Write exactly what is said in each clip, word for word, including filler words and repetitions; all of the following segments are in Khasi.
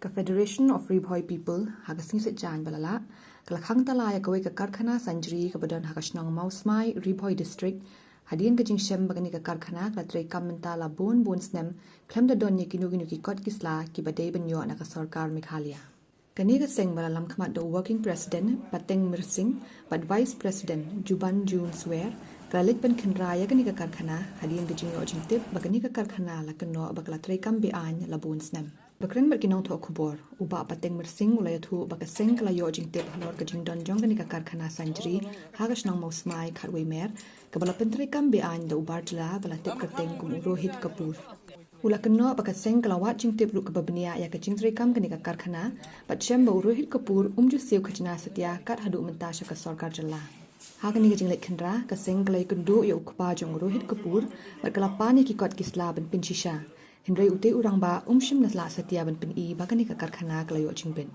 Ka Federation of Ri Bhoi People ha ka sngi Saitjaiñ ba la leit ka la khang tala ïa kawei ka karkhana sanjri kaba don ha ka shnong Mawsmai, Ri Bhoi District, hadien ka jingshem ba kane ka karkhana ka la treikam mynta la bun bun snem khlem da don ïa kino kino ki kot ki sla kiba dei ban ïoh na ka sorkar Meghalaya. Kane ka seng ba la lam khmat da u Working President Pateng Mirsing bad Vice President Juban Jun Swer ka la leit ban khynra ïa kane ka karkhana hadien ka jingïoh jingtip ba kane ka karkhana la kynnoh ba ka la treikam be-aiñ la bun snem. Ba kren bad ki nongthoh khubor, u Bah Pateng Mirsing u la ïathuh ba ka seng ka la ïoh jingtip halor ka jingdon jong kane ka karkhana sanjri ha ka shnong Mawsmai khatwei mer, kaba la pyntreikam be-aiñ da u bar jylla ba la tip kyrteng kum u Rohit Kapoor. U la kynnoh ba ka seng ka la wad jingtip ruh kaba bniah ïa ka jingtreikam kane ka karkhana bad shem ba u Rohit Kapoor um ju siew khajna satia kat haduh mynta sha ka sorkar jylla. Ha kane ka jingleit khynra, ka seng ka la ïakynduh ïa u kpa jong u Rohit Kapoor bad ka la pan ïa ki kot ki sla ban pynshisha. Hynrei utei u rangbah um shym la lah satia ban pyni ba kane ka karkhana ka la ïoh jingbit.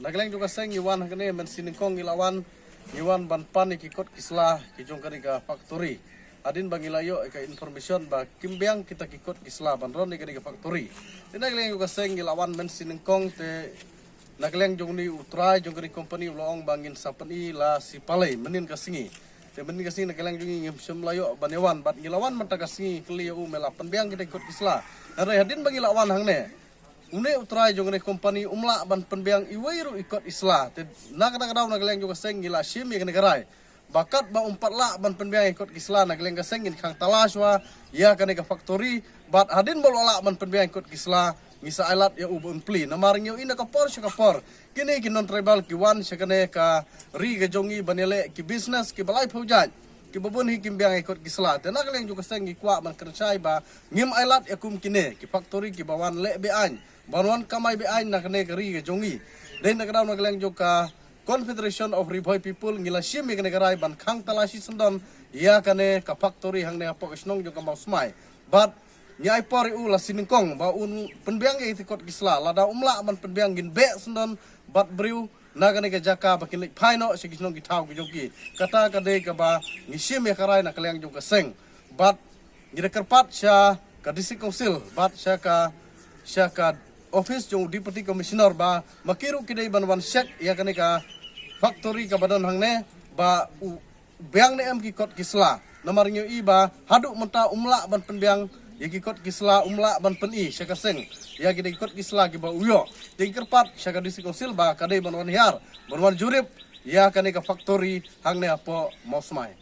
Na ka liang jong ka seng ngi wan hangne mynta shi nyngkong ngi la wan, ngi wan ban pan ïa ki kot ki sla ki jong kane ka factory. Hadien ba ngi la ïoh ïa ka information ba kim biang kita ki kot ki sla ban run ïa kane ka factory. Te na ka liang jong ka seng ngi la wan mynta shi nyngkong te na ka liang jong une u trai jong kane ka company u la ong ba ngin sa pyni la shi palei mynnin ka sngi. Te mynnin ka sngi na ka liang jong ngi ngim shym la ïoh ban ïa wan bad ngi la wan mynta ka sngi kylli ïa u me la pynbiang kita ki kot ki sla. Hynrei hadien ba ngi la wan hangne, une u trai jong kane ka company um lah ban pynbiang iwei ruh i kot i sla. Te na kata ka daw na ka liang jong ka seng ngi la shim ïa kane ka rai ba katba um pat lah ban pynbiang ïa ki kot ki sla na ka liang ka seng ngin khang tala shuwa ïa kane ka factory bad hadien ba u lah ban pynbiang ïa ki kot ki sla ngi sa ailad ïa u ba un plie. Namar ngi ïohi na ka por sha ka por kine ki non tribal ki wan sha kane ka ri ka jong ngi ban ïaleh ki business kiba laiphew jait kiba bun hi kim biang ïa ki kot ki sla. Te na ka liang jong ka seng ngi kwah ban kren shai ba ngim ailad ïa kum kine ki factory kiba wan leh be-aiñ, ban wan kamai be-aiñ na kane ka ri ka jong ngi. Dei na ka daw na ka liang jong ka Confederation of Ri Bhoi People ngi la shim ïa kane ka rai ban khang tala shisyndon ïa kane ka factory hangne hapoh ka shnong jong ka Mawsmai. Bad ngi ai por ïa u la shi nyngkong ba un pynbiang ïa kita ki kot ki sla, lada um lah ban pynbiang ngin beh syndon bad briew na kane ka jaka ba kin leit phai noh sha ki shnong ki thaw ki jong ki. Kata ka dei kaba ngi shim ïa ka rai na ka liang jong ka seng. Bad ngi da kyrpad sha ka District Council bad sha ka, sha ka office jong u Deputy Commissioner ba ma ki ruh ki dei ban wan check ïa kane ka factory kaba don hangne ba u biang ne em ki kot ki sla. Namar ngi ïohi ba haduh mynta um lah ban pynbiang ïa ki kot ki sla, um lah ban pyni sha ka seng ïa kita ki kot ki sla kiba u ïoh. Te ngi kyrpad sha ka District Council ba ka dei ban wan hiar, ban wan jurip ïa kane ka factory hangne hapoh Mawsmai.